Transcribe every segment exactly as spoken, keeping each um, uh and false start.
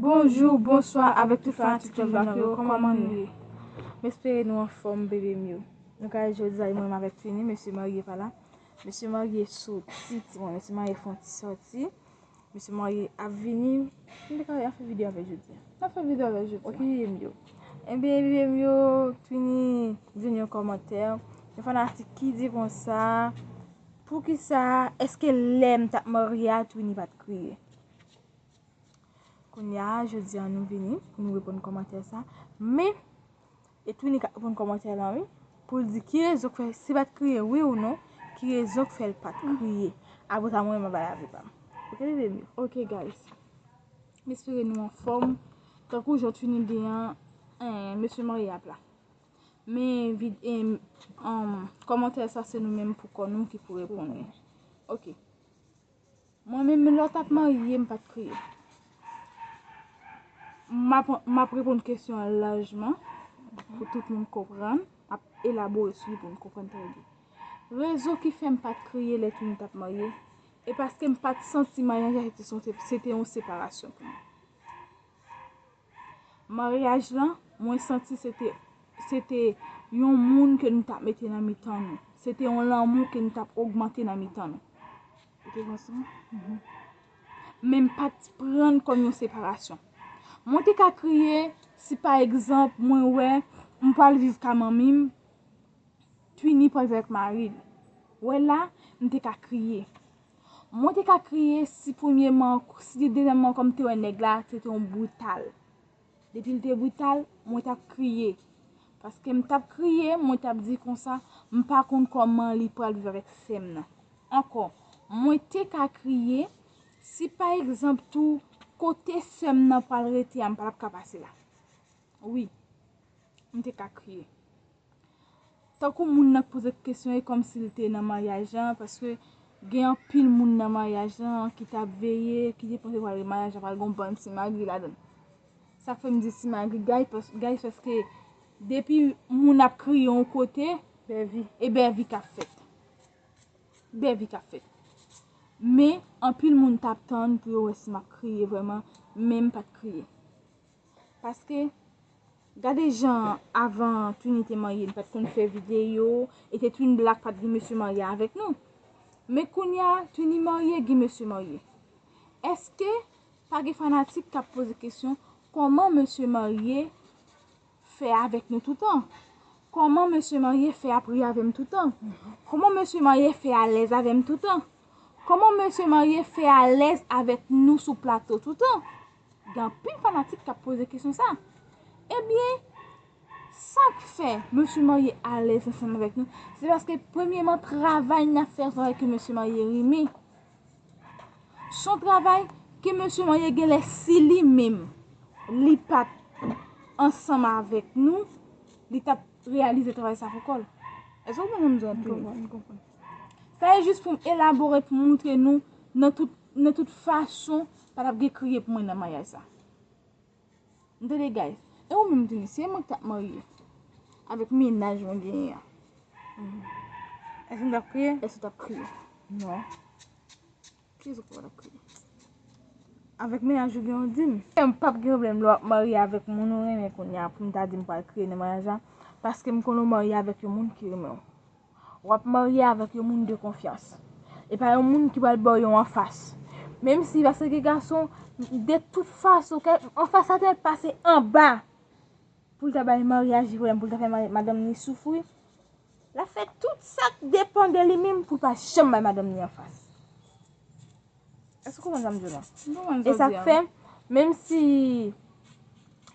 Bonjou, bonswa avèk tout fanatik Top Black yo, kòman nou ye? M espere nou anfòm, bebe m yo. Nou ka jodi a, mwen menm avèk Twini, mesye marye pa la. Mesye marye soti, ti mwen, mesye marye fè yon ti sòti. Mesye marye ap vini. Nou te ka ap fè videyo avè l jodi a. N ap fè videyo avè l jodi a. Ok, bebe m yo. Ebyen, bebe m yo, Twini jwenn yon kòmantè. Yon fanatik ki di konsa, poukisa, èske lè m t ap marye a, Twini pa t kriye? Kounye a, jodi a nou vini pou nou reponn kòmantè sa. Men, e Twini k ap reponn kòmantè la, wi. Pou l di ki rezon k fè, si l pa t kriye, wi ou non, ki rezon k fè l pa t kriye. Apre sa, mwen, m ap bay avi pa m. Ok, bebe m yo? Ok, guys. M espere nou anfòm. Tankou jan Twini di an, eh, mesye marye ap la. Men, vid-, em, em, kòmantè sa, se nou menm pou kò nou ki pou reponn li. Ok. Mwen menm, lè w t ap marye, m pa t kriye. M ap, m ap reponn kesyon an lajman, pou tout moun konprann. M ap elabore sou li pou n konprann trè byen. Rezon ki fè m pa t kriye lè Twini t ap marye, e paske m pa t santi maryaj la se te, se te yon separasyon pou mwen. Maryaj lan, mwen santi se te, se te yon moun ke nou t ap mete nan mitan nou. Se te yon lanmou ke nou t ap ogmante nan mitan nou. Ou te konprann sa? Mhm. Men m pa t pran l kòm yon separasyon. Mwen te ka kriye si, pa egzanp, mwen wè m pral viv ka manmi m, Twini pral viv avèk mari l. Wè la, m te ka kriye. Mwen te ka kriye si premyèman, si dezyèmman, kòm m te wè nèg la, se te yon brital. Depi l te brital, mwen t ap kriye. Paske m t ap kriye, mwen t ap di konsa, m pa konn kòman li pral viv avèk sè m nan. Ankò, mwen te ka kriye si, pa egzanp, tou, kote sè m nan pral rete a, m pa t ap ka pase la. Wi, m te ka kriye. Tankou moun nan k poze kesyon, e kòmsi l te nan maryaj lan, paske gen anpil moun nan maryaj lan ki t ap veye, ki te panse pral maryaj lan pral gen yon bann simagri ladan l. Sa k fè m di simagri, guys, pas-, guys, paske depi moun ap kriye yon kote, bèvi, e bèvi k ap fèt. Bèvi k ap fèt. Men, anpil moun t ap tann pou yo wè si m ap kriye vrèman, men m pa t kriye. Paske, gade jan avan Twini te marye, n pa t konn fè videyo, e te Twin Black pa t gen mesye marye avèk nou. Men kounye a, Twini marye, gen mesye marye. Èske pa gen fanatik k ap poze kesyon, kòman mesye marye fè avèk nou toutan? Kòman mesye marye fè ap ri avè m toutan? Kòman mesye marye fè alèz avè m toutan? Kòman mesye marye fè alèz avèk nou sou plato toutan? Gen anpil fanatik k ap poze kesyon sa. Ebyen, sa k fè mesye marye alèz ansanm avèk nou, se paske premyèman travay n ap fè, yon travay ke mesye marye renmen. Se yon travay ke mesye marye genlè si li menm, li pa t ansanm avèk nou, li t ap reyalize travay sa pou kò l. Èske w konprann sa m di an? M konprann, m konprann. Sa e jis pou m elabore, pou montre nou nan tout, nan tout fason, pa t ap gen kriye pou mwen nan maryaj sa. M tande, guys. E ou menm, Twini, si e mwen k t ap marye avèk mennaj mwen genyen an, èske m t ap kriye? Èske w t ap kriye? Non. Ki rezon pou w pa t ap kriye? Avèk mennaj ou gen yon di m. M p ap gen pwoblèm lè w ap marye avèk moun ou renmen kounye a pou m ta di m pral kriye nan maryaj la, paske m konnen w marye avèk yon moun ki renmen w. W ap marye avèk yon moun de konfyans. E pa yon moun ki pral ba w yon anfas. Menm si, paske gen gason, de tout fason, kè anfas sa te pase anba pou l ta bay maryaj li pwoblèm, pou l ta fè ma-, madanm ni soufri, l ap fè tout sa k depann de li menm pou l pa janm bay madanm ni anfas. Èske w konprann sa m di w la? M konprann sa w di a. E sa k fè, menm si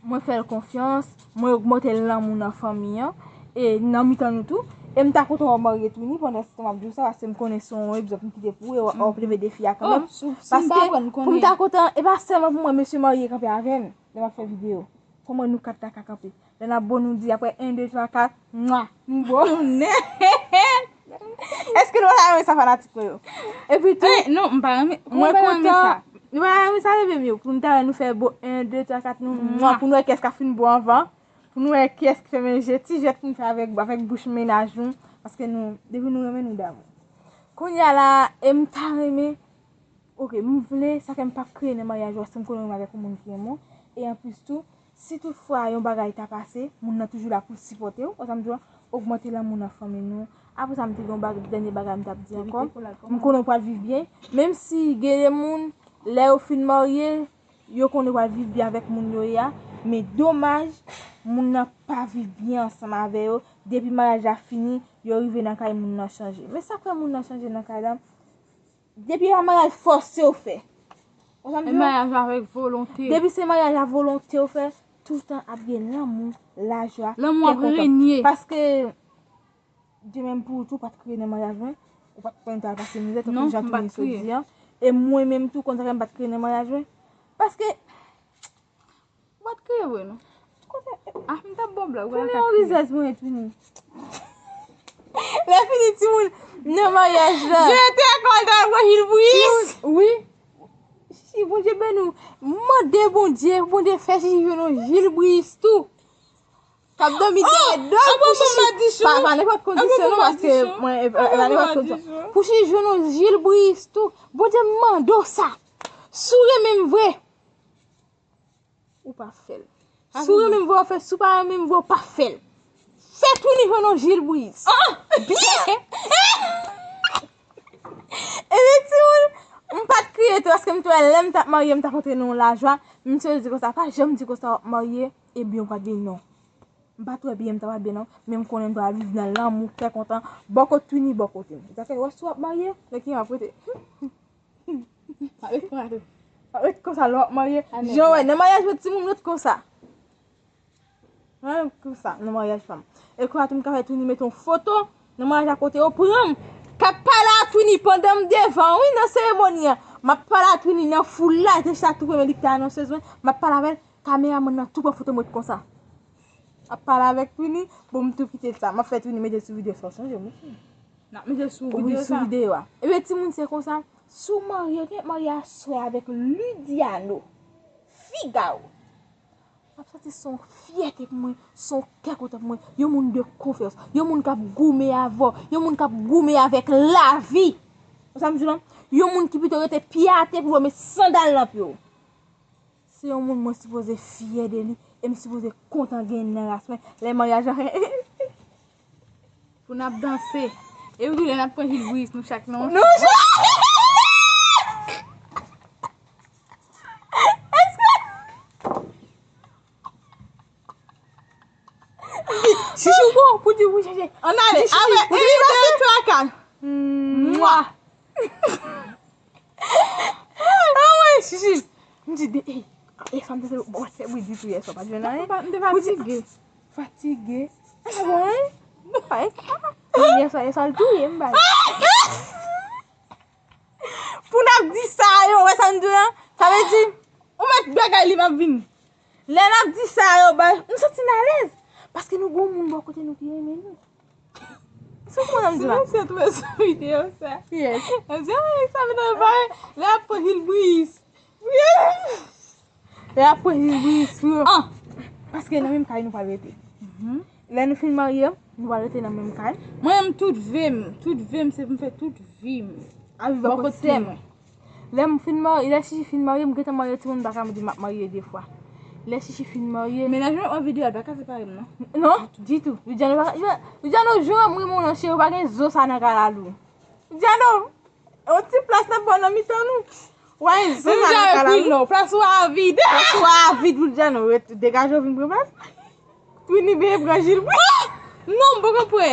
mwen fè l konfyans, mwen ogmante l lanmou nan fanmi an, e nan mitan nou tou, e m ta kontan w marye Twini, pandan se tan m ap di w sa, paske m konnen se yon egzanp m kite pou ou, e w ap leve defi a kanmenm. Paske pou m ta kontan, e pa sèlman pou mwen, mesye marye kanpe avè m, lè m ap fè videyo. Kòman nou kat la ka kanpe? Lè n ap bon, nou di apre en, de, twa, kat, mwa, nou bon. Èske nou pa ta renmen sa, fanatik mwen yo? Epi tou, eh, non, m pa renmen. Mwen kontan. Nou pa renmen sa, bebe m yo? Pou nou ta wè nou fè bon en, de, twa, kat, nou, mwa, pou nou wè kiyès k ap fin bon anvan. Pou nou wè kiyès ki fèmen je, ti jwèt pou nou fè avèk, avèk bouch mennaj nou. Paske nou, depi nou renmen, nou damou. Kounye a la, e m ta renmen Ok, m vle sa ke m p ap kreye nan maryaj ou, paske m konnen ou avèk yon moun ki renmen w. E anplis tou, si toutfwa yon bagay ta pase, moun nan toujou la pou l sipòte w. Ou sa m di w, ogmante lanmou nan fanmi nou. Apre sa, m te gen yon bag, dènye bagay m t ap di ankò. M konnen w pral viv byen. Menm si gen de moun, lè yo fin marye, yo konnen yo pral viv byen avèk moun yo ye a. Men domaj, moun nan pa viv byen ansanm avè yo. Depi maryaj la fini, yo rive nan kay moun nan chanje. Men sa k fè moun nan chanje nan kay la? Depi pa maryaj fòse w fè. Ou sa m di w? Maryaj avèk volonte. Depi se maryaj a volonte w fè, toutan ap gen lanmou, lajwa, kè kontan. Lanmou ap renye. Paske, Dye menm pou ou tou, ou pa t kriye nan maryaj mwen, ou pa t konn ta pase mizè, tankou jan Twini sot di an. E mwen menm tou, konn sa fè m pa t kriye nan maryaj mwen. Paske, Ou pa t kriye vre non. Ah, m t ap ba w blag, ou wè. Twini, yon rizèz mwen ye, Twini. Lè fini, timoun, nan maryaj la. Je te akondan mwen, Jil Bris. Wi. Si Bondye beni w. Mande Bondye, Bondye fè Jil jwenn yon Jil Bris tou. K ap dòmi dèyè do l pou Chichi. Pa, pa nenpòt kondisyon non, paske mwen, e, e, pa nenpòt kondisyon. Pou Chichi jwenn yon Jil Bris tou. Bondye, m mande w sa. Si w renmen m vre, ou pa fè l. Si w renmen m vre, w fè l. Si w pa renmen m vre, w pa fè l. Fè Twini jwenn yon Jil Bris. Byen! Ebyen, timoun, m pa t kriye tou, paske m t wè lè m t ap marye, m t ap antre nan yon lajwa. M te di konsa, pa janm di konsa w ap marye, ebyen w pral byen non. M pa t wè byen m ta pral byen non, men m konnen m pral viv nan lanmou, kè kontan, bò kot Twini, bò kote m. Sa fè, wè si w ap marye, nan ki m ap rete. Pa ret konsa tou. Pa ret konsa lè w ap marye. Jan w wè nan maryaj mwen timoun ret konsa. Ret konsa nan maryaj pa m. E konsa tou m ka fè Twini mete yon foto nan maryaj la kote yo pran m. K ap pale a Twini pandan m devan wi nan seremoni an. M ap pale a Twini nan foul la, te chita tou premye li ki te anonse mwen. M ap pale avè l, kameramann nan tou pran foto m ret konsa. Ap pale avèk Twini, bon m tou kite l sa. M ap fè Twini mete sou videyo sa, w sonje m wi. N ap mete sou videyo sa. Wi, sou videyo a. Ebyen timoun se konsa. Si w marye, w te marye aswè avèk Ludiano. Figaro. M ap santi se yon fyète pou mwen, se yon kè kontan pou mwen. Yon moun de konfyans, yon moun k ap goumen avè w, yon moun k ap goumen avèk lavi. Ou sa m di w lan? Yon moun ki pito rete pye atè pou l met sandal nan pye w. Se yon moun mwen sipoze fyè de li e m sipoze kontan genyen nan ras mwen lè maryaj la. Pou n ap danse. E wi, lè n ap pran Jil Bris, nou chak nan yon. Nou chak! Chichi, bon, pou di wi, Chichi. Ann ale, avè, e, e, traka. Mwa. Ah wi, Chichi. M di, de, e, e, fanm te se, bon, se wi, di tou yè swa, pa t jwenn anyen. M te fatige. Fatige. Ah bon, wi? Yè swa, yè swa, l touye m, bay. Pou n ap di sa yo, wè sa m di w lan? Sa vle di, ou mèt bagay li m ap vini. Lè n ap di sa yo, bay, m santi n alèz. Paske nou gon moun bò kote nou ki renmen nou. Se ou konprann sa m di la? Si misye twouve sou videyo sa. Yes. Misye, wi, sa vin nan bay. Lè ap pran Jil Bris. Lè ap pran Jil Bris, wi. Ah! Paske nan menm kay nou pral rete. Lè nou fin marye, nou pral rete nan menm kay. Mwen menm tout vi m, tout vi m, se pou m fè tout vi m. A viv bò kote mwen. Lè m fin marye, lè Chichi fin marye, m gentan marye timoun, m pa ka di m ap marye de fwa. Lè Chichi fin marye. Mennaj mwen ap wè videyo a, l pa ka separe m non. Non, ditou. Ludiano pa ka, Ludiano, jan m renmen w nan cheri, ou pa gen zo sa nan kalalou. Ludiano, yon ti plas n ap ba w nan mitan nou. Wè, zo sa nan kalalou. Plas ou a vid. Plas ou a vid, Ludiano, ret, degaje w vin pran plas. Twini byen pran Jil. Non, m poko prè.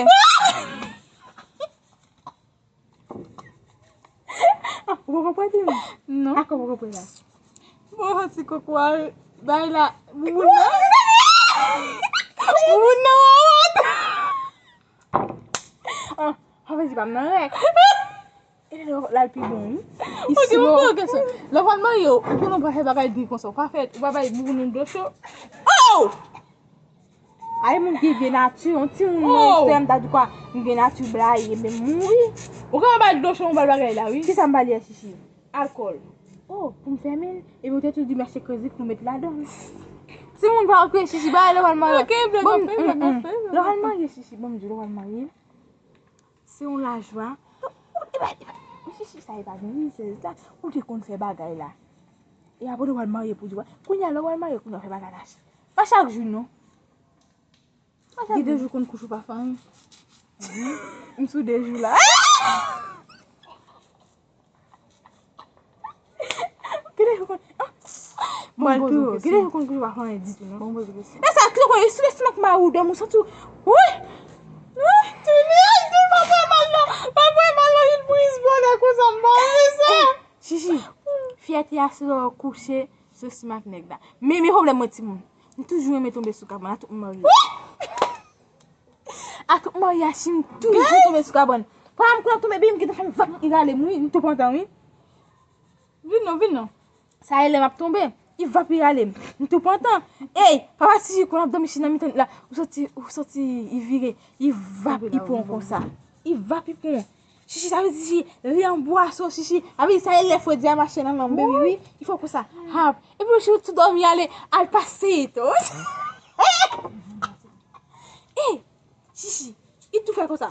Ah, ou poko prè, Twini? Non. Ankò poko prè la. Bon, ti koko a bay la. Bouboun nan. Bouboun nan wawot. Ah, sa vle di pa m nan rèk. E lè l pi bon, wi. Ok, bon, bon, ok, sè. Lè w pral marye, ou konnen w pa fè bagay di konsa. Ou pa fè, ou pa bay bouboun nan dlo cho. Oh! Ay, moun ki vye nati, yon timoun mwen, frè m ta di kwa, m vye nati blayi, men mouri. Ou ka bay dlo cho, yon bal bagay la, wi. Kisa m ba li a Chichi? Alkòl. Oh, pou m fèmen l, epi ou te tou di m achte kredi pou m met ladan l. Timoun pa okre Chichi, ba lè w al marye. Ok, blòk, ok, blòk, ok, blòk. Lè w al marye, Chichi, bon, m di w, lè w al marye. Se yon lajwa. Chichi, sa e pa gen rizèz la. Ou te konn fè bagay la. E apre w al marye pou di w. Kounye a, lè w al marye, kounye a w fè bagay la. Pa chak jou, non. Pa chak jou. Gen de jou konn kouche w pa fè anyen. M sou de jou la. Gen de jou konn. Ah! Bon, m poze w kesyon. Gen de jou konn kouche w pa fè anyen ditou, non. Bon, m poze w kesyon. E sa, ki konn, sou lestomak mari w dòmi, w santi w. Wi! Wi! Tounen, ay, tounen, pa fè mal, non. Pa fè mal, non. Yon bris bonè konsa, m pa vle sa. Chichi, fyète a se lè w kouche sou lestomak nèg la. Men, men pwoblèm mwen, timoun. M toujou renmen tonbe sou kabann, a tout m marye. A tout m marye, Chichi, m toujou tonbe sou kabann. Pa m konn ap tonbe, epi m gentan fè m vap, li rale m, wi, m tou pantan, wi. Vin non, vin non. Sa e lè m ap tonbe, li vap, li rale m. M tou pantan. Ey, papa Chichi konn ap dòmi, Chichi nan mitan la. Ou santi, ou santi, li vire, li vap, li pran konsa. Li vap, li pran. Chichi, sa vle di, li an bwason, Chichi. Sa vle di, sa e lè fredi a mache nan men m, baby, wi. Li fè konsa. Hap. Epi, Chichi, ou tou dòmi ale, al pase tou. Ey, Chichi, li tou fè konsa.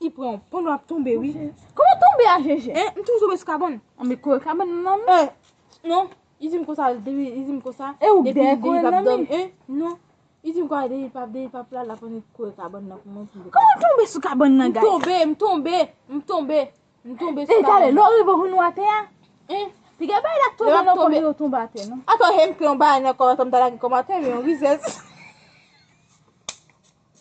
Li pran, pandan w ap tonbe, wi. Kòman tonbe a, Jeje? Hein, m toujou tonbe sou kabann. An, men kore kabann nan, non. Eh, non. Li di m konsa, depi, li di m konsa. E ou dèyè kore nan, men? Hein? Non. Li di m konsa, depi l p ap, depi l p ap la, l ap annik kore kabann nan pou mwen, pou m dekonekte. Kòman w tonbe sou kabann nan, guys? M tonbe, m tonbe, m tonbe. M tonbe sou kabann nan. E talè, lè w rive w jwenn ou atè a? Hein? Piga bay la tonbe nan kò li, yo tonbe atè, non? Atò, he, m pran yon bagay nan kò, atò m ta lage kòm atè, men yon rizèz.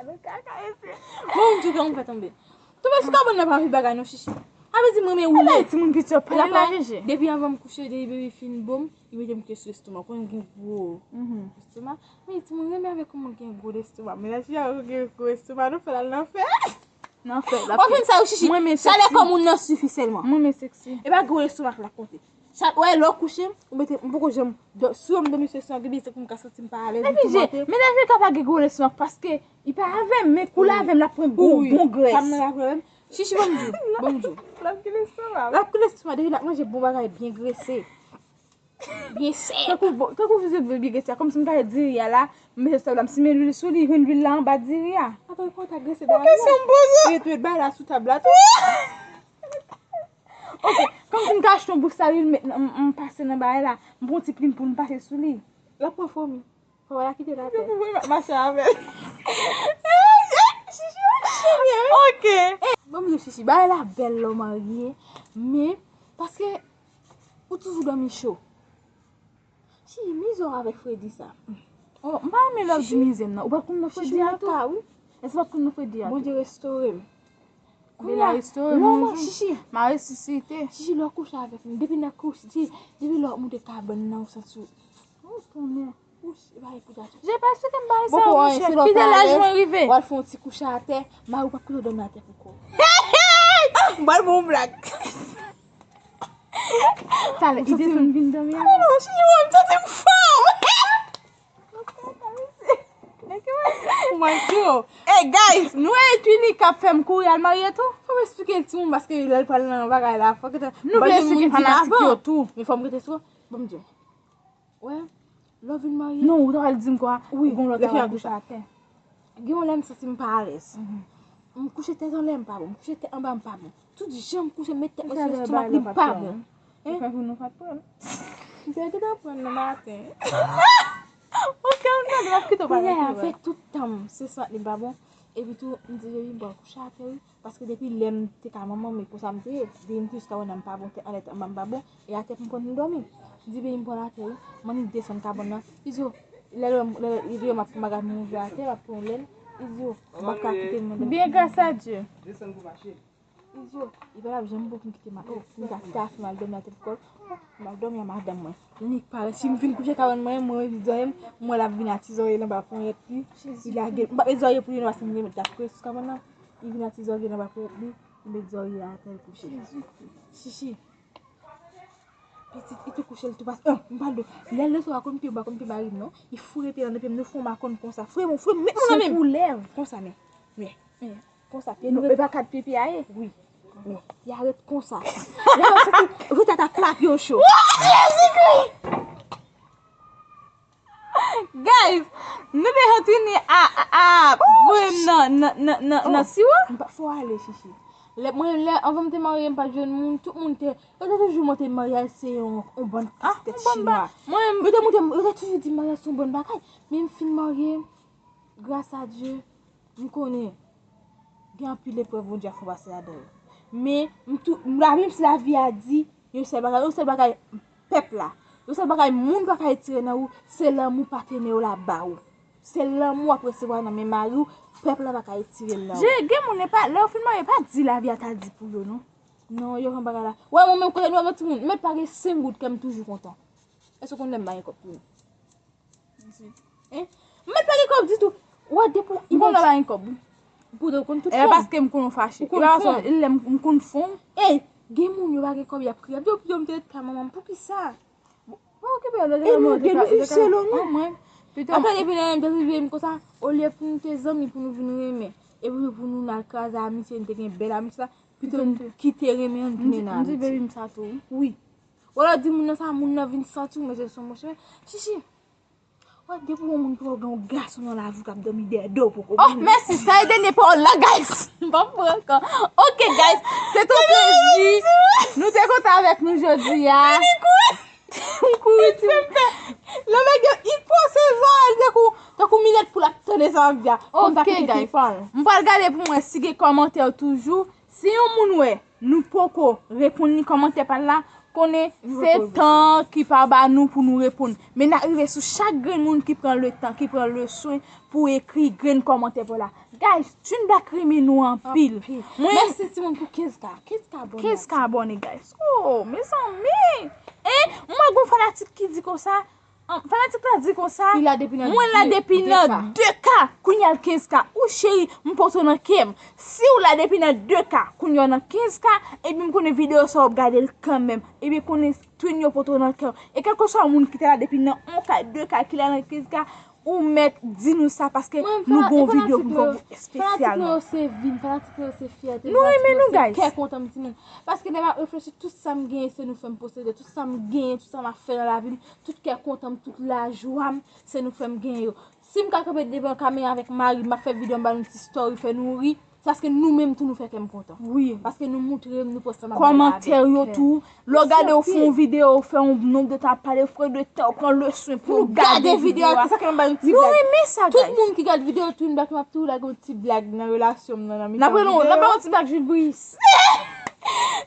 Bon, m di w kòman m fè tonbe. Tonbe sou kabann nan pa anpil bagay non, Chichi. Sa vle di m renmen woule. Ala timoun piti ap pale la, Jeje. Depi anvan m kouche, depi baby fin bo m, li mete m kouche sou lestomak. Konnen m gen gwo lestomak. Men timoun renmen avèk yon moun gen gwo lestomak. Men la, Chichi a gen gwo lestomak, nou fè l al nan fè. Nan fè, l ap fè. Ou konn sa, wi, Chichi. Chalè kò moun nan sifi sèlman. Mwen renmen seksi. E pa gwo lestomak la k konte. Chak, wè, lè w kouche, ou mete, m poko janm, si w wè m dòmi sou lestomak, gen de tan pou m ka santi m pa alèz, m toumante. Men Jeje ka pa gen gwo lestomak paske li pa avè m, men kou l avè m, l ap pran bon, bon grès. Wi, pa m nan la pwoblèm. Chichi, ban m di w, ban m di w. L ap gen lestomak. L ap gen lestomak, depi l ap manje bon bagay, byen grese. Byen sèk. Tankou, tankou vizyon byen grese, kòmsi m ta fè diri a la, m mete sou tab la, m simen lwil sou li, jwenn lwil la anba diri a. Atò, e konn ta grese bagay la. Yon kesyon m poze. Ret, ret bagay la sou tab la tou. Ok, kòmsi m ta achte yon bouch salin, m, m, m pase nan bagay la, m pran yon ti plim pou m pase sou li. L ap pran fomi. Fò w al kite l atè. Pou mwen, m ap mache avè l. Ok. Bon, m di w, Chichi, bagay la bèl lè w marye, men paske ou toujou dòmi cho. Chichi, mizè w avèk fredi sa. Oh, m pa renmen lè w di mizè m nan. Ou pa t konn nan fredi a tou? Chichi, mwen ka, wi. Èske w pa t konn nan fredi a tou? Bondye restore m. Kounye a, lè w ma-, Chichi. M a resisite. Chichi, lè w kouche avèk m, depi nan kouche, depi lè w ap moute kabann nan, ou santi w. Oh, tonnè. Ou, se pa epi gate. Je pa eksplike m bagay sa yo, monchè. Kite laj mwen rive. W al fè yon ti kouche atè, mari w p ap kite w dòmi atè pou kò w. M pral ba w yon blag. Talè, li desann vin dòmi avè m. Non, non, Chichi, m santi m fanm. Mwen di w. Hey guys, nou wè Twini k ap fè m kouri al marye tou? Fò m eksplike l timoun paske lè l pral nan bagay la, fòk nou vle eksplike fanatik yo tou. Men fò m rete sou, bon, m di w. Wè, lè w vin marye. Non, ou ta pral di m kwa, ou gon lòt avè kouche atè. Gen yon lè m santi m pa alèz. M kouche tèt anlè m pa bon, m kouche tèt anba m pa bon. Tout jan m kouche, m met tèt mwen sou lestomak li pa bon. Hein? Ou fè pou nou pa t pran. M te gentan pran nan maten. Ok, m tande, m ap kite w pale. Kounye a, avèk tout tan m, se sant li pa bon. Epi tou, m di, baby, m pral kouche atè, wi. Paske depi lè m te ka manman, men konsa m te ye. Depi m te jis ka wè nan m pa bon, tèt anlè, tèt anba m pa bon. E atè pou m konn dòmi. M di, baby, m pral atè, wi. M annik desann kabann nan. Li di, lè, lè, lè, li di, m ap fè bagay, m rive atè, m ap pran lèn. Li di, m pa ka kite m nan dòmi. Bien, grâce à Dieu. Desann pou mache. Izo, li pa t ap janm bon pou m kite ma-, oh, pou m ta kite afè m al dòmi atè pou kò l. M al dòmi a madanm mwen. Li nik parèt. Si m vin kouche kabann mwen, mwen met zòrye m, m wè l ap vin atizòrye l anba ponyèt li. Li lage, m p ap met zòrye pou li non, paske m renmen t ap kouche sou kabann nan. Li vin atizòrye l anba ponyèt li, li met zòrye a atè, l kouche. Chichi. Pitit, li tou kouche, li tou pase. Ah, m pral do. Lè l sou a konn pye ba, konn pye mari m non. Li foure pye l nan pye m, nou fè yon makòn konsa. Foure m, foure m, met mwen nan men m. Sou koulèv. Konsa, men. Men. Konsa, pye nou. E pa kat pye pye a ye? Wi. Men, y a ret konsa. Lè yo santi ret ata klap yo cho. Jezikri! Guys, nou te jwenn Twini a, a, a, voye m nan, nan, nan, nan, nan siwo. M pa fò ale, Chichi. Lè, mwen, lè, anvan m te marye, m pa t jwenn moun, tout moun te, yo te toujou montre maryaj se yon, yon bann tèt chinwa. Mwen, yo te montre, yo te toujou di maryaj se yon bann bagay. Men m fin marye, gras a Dye, m konnen gen anpil eprèv Bondye ap fè w pase ladan yo. Men, m tou, la, menm si lavi a di, yon sèl bagay, yon sèl bagay, pèp la, yon sèl bagay moun pa ka retire nan ou, se lanmou patnè w la ba ou. Se lanmou w ap resevwa nan men mari w, pèp la pa ka retire l nan ou. Je, gen moun, e pa, lè w fin marye, pa di lavi a ta di pou yo, non. Non, yo pran bagay la. Wè, mwen menm, kote nou wè, mwen timoun, m mèt pa gen senk goud, kè m toujou kontan. Èske w konn lè m pa gen kòb tou? Hein? M mèt pa gen kòb ditou. Wè, depi w konn lè w pa gen kòb, wi. Poutan w konn tout fon. E pa paske m konn w fache. Ou konn fon. E pa paske lè m, m konn fon. Ey, gen moun yo pa gen kòb, y ap kriye. Y ap di, "Yo, yo, m te ret kay manman m. Poukisa?" Pa okipe yo, lòt moun te ka, te ka, se lo nou. Mwen, pito. Apre, depi lè m te rive m konsa, olye pou nou te zanmi, pou nou vin renmen, epi pou nou al kraze amitye, nou te gen bèl amitye la, pito nou kite renmen an, nou tounen nan amitye. M di baby m sa tou, wi. Wi. Wala, di moun nan sa, moun nan vin santi w, men se son mouche. Chichi. Wè, depi yon moun ki wè w gen yon gason nan lavi w k ap dòmi dèyè do w poko. Oh, mèsi. Sa e dènye pawòl la, guys. M p ap pran ankò. Ok, guys. Se te yon plezi. Nou te kontan avèk nou jodi a. M kouri tou. Lè nèg yo, li pran sezon, li tankou, tankou milèt pou l ap tande sa m ap di a. Konn sa ki te fè l. M pral gade pou mwen si gen kòmantè toujou. Si yon moun wè nou poko reponn li kòmantè pa l la, konnen se tan ki pa ba nou pou nou reponn. Men n ap rive sou chak grenn moun ki pran le tan, ki pran le swen pou ekri grenn kòmantè pa w la. Guys, Twin Black renmen nou anpil. Anpil. Mwen, mèsi timoun pou kenz K. Kenz K abòne. Kenz K abòne, guys. Oh, mezanmi. Hein? Mwen gon fanatik ki di konsa, an, fanatik la di konsa, mwen la depi nan de K, kounye a l kenz K. Ou cheri, m pote w nan kè m. Si w la depi nan de K, kounye a w nan kenz K, ebyen m konnen videyo sa w ap gade l kanmenm. Ebyen konnen Twin yo pote w nan kè w. E kèlkeswa moun ki te la depi nan yon K, de K, ki la nan kenz K, ou mèt di nou sa paske nou gon videyo pou n fè espesyalman. Fanatik nou yo se vi m, fanatik nou yo se fyète m, fanatik nou yo se kè kontan m, timoun. Paske lè m ap reflechi, tout sa m genyen se nou fè m posede, tout sa m genyen, tout sa m ap fè nan lavi m, tout kè kontan m, tout lajwa m, se nou fè m genyen yo. Si m ka kanpe devan kamera avèk mari m, m ap fè videyo, m ba nou ti story, fè nou ri, se paske nou menm tou nou fè kè m kontan. Wi. Paske nou moutre m, nou pran sa m ap bay la avèk kè. Kòmantè yo tou, lè w gade w fè yon videyo, w fè yon nonb de tan ap pale, w pran de tan, w pran le swen pou w gade videyo a. Se sa k fè m ba nou ti blag. Nou renmen sa, guys. Tout moun ki gad videyo Twin Black, m ap toujou lage yon ti blag nan relasyon m nan, nan mitan videyo. N ap rele, n ap ba yon ti blag Jules Brice.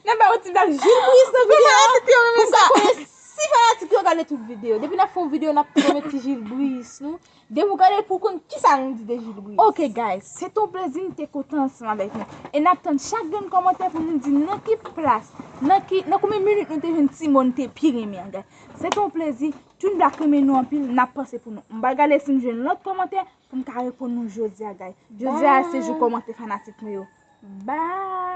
N ap ba yon ti blag Jules Brice nan videyo a. Pou m ka konnen si fanatik yo gade tout videyo. Depi n ap fè yon videyo, n ap toujou met ti Jules Brice, nou. Depi w gade pou w konn kisa nou di de Jules Brice. Ok, guys, se te yon plezi, m te kontan ansanm avèk nou. E n ap tann chak grenn kòmantè pou nou di nan ki plas, nan ki, nan konbyen minit nou te jwenn ti mo n te pi renmen an, guys. Se te yon plezi. Twin Black renmen nou anpil, n ap panse pou nou. M pral gade si m jwenn lòt kòmantè pou m ka reponn nou jodi a, guys. Jodi a, se jou kòmantè fanatik mwen yo. Bye.